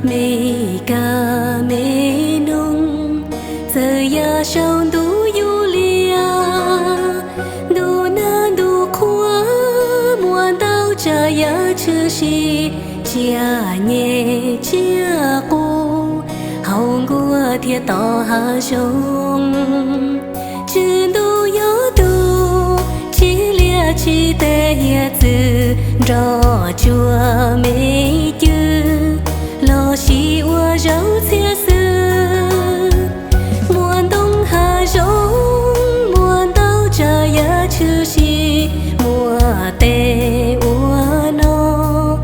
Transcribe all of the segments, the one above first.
Me kab me noog, txawm yaj saum ntuj yuj liab, ntuj nag ntuj qhua, muaj ntau tsav yam tshwm sim, tsiaj nyem tsiaj qus, hauv nkuaj thiab tom hav zoov. Tswv ntuj yog tus tsim liaj tsim teb hiav txwv nroj tsuag me cw, los sis ua zaub txhiab xwb. Muaj ntoo hav zoov, muaj ntau tsav yam tshwm sim, muaj tej uas noj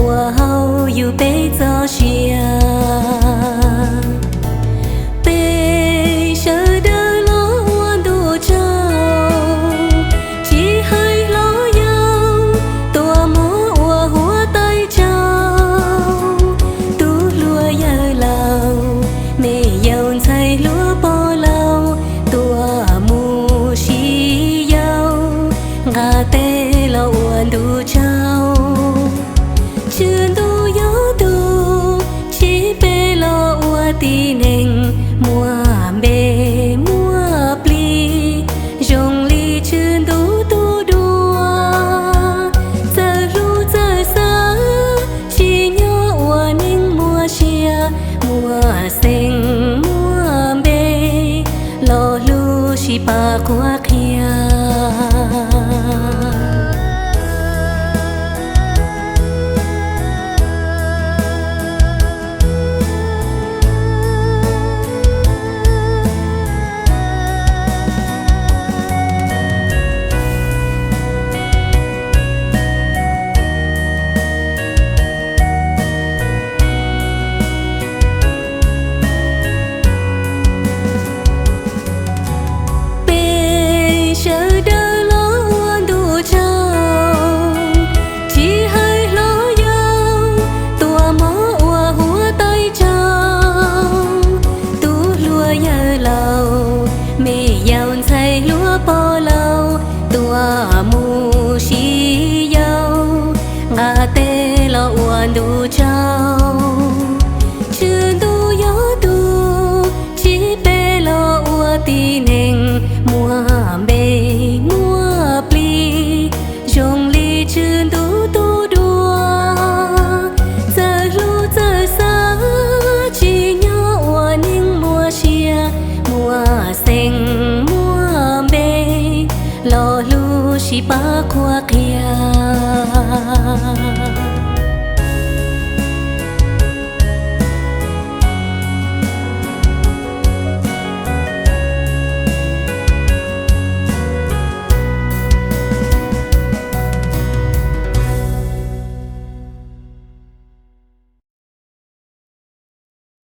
ua haum yus peb txoj sia. Peb sawv daws los ua ntu tsaug, tsis hais hlob yau, tuaj mog ua huab tais tsaug. Tub hluas yawg laus, me yau ntxhais hluas pog laus, tuaj mus sib yaum, nqa teb los ua ntu tsaug. Tswv ntuj yog tus tsim peb los ua tib neeg, muaj npe muaj plig, zoo li tswv ntuj tus dua. Txawj hlub txawj xav, tsim nyog ua neeg muaj sia, muaj xeem muaj npe, los hlub sib pab qhuab qhia. Peb sawv daws los ua ntu tsaug, tsis hais hlob yau, tuaj mog ua huab tais tsaug. Tub hluas yawg laus, me yau ntxhais hluas pog laus, tuaj mus sib yaum, nqa teb los ua ntu tsaug. Tswv ntuj yog tus tsim peb los ua tib neeg, muaj npe muaj plig, zoo li tswv ntuj tus dua. Txawj hlub txawj xav, tsim nyog ua neeg muaj sia, muaj xeem muaj npe, los hlub sib pab qhuab qhia.